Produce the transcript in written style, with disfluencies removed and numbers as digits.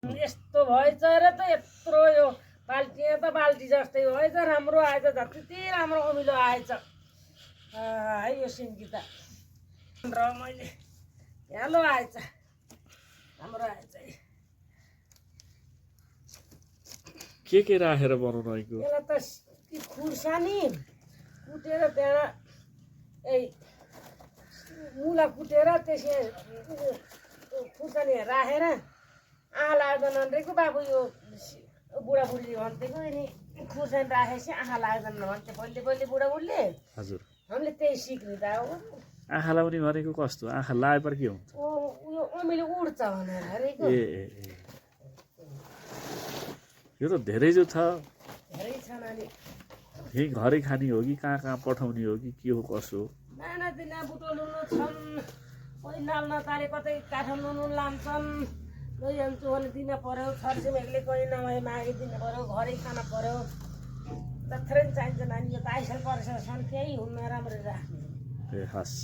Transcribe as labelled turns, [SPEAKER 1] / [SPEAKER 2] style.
[SPEAKER 1] यस्तो भएछ र त यत्रो यो बाल्टी त बाल्टी जस्तै भएछ राम्रो आएछ जति राम्रो अमिलो आएछ है यो सिन्की त र मैले हेलो आएछ राम्रो आएछ
[SPEAKER 2] के राखेर बनाउनु
[SPEAKER 1] यसलाई त खुर्सानी कुटेर त्यहाँ मुला कुटेर त्यसै खुर्सानी राखेर आँखा लाग्दैन भनेको बाबु यो बुढाबुढीले भन्थेको नि खुर्सानी राखेपछि आँखा लाग्दैन भन्थे पहिले बुढाबुढीले
[SPEAKER 2] हजुर
[SPEAKER 1] हामीले त्यही सिक्ने त हो
[SPEAKER 2] आँखालाई पनि भनेको कस्तो आँखा लाएपर के हुन्छ
[SPEAKER 1] उयो अमिलो उड्छ भनेर अरेको
[SPEAKER 2] यो त धेरै जो छ
[SPEAKER 1] धेरै छ नानी
[SPEAKER 2] यही घरै खाने हो कि कहाँ पठाउने हो कि के हो कसो
[SPEAKER 1] नाना दिना बुटोलुनु छन् कोही नाल नताले कतै काठमाडौँ लान्छन् लैजान्छु भने दिन पर्यो छरछिमेकले कोही नभए मागिदिनु पर्यो घरै खान पर्यो जत्रै चाहिन्छ नानी यो त आइसल परिसरसम्म केही हुन्न राम्ररी राख्ने
[SPEAKER 2] ए हस्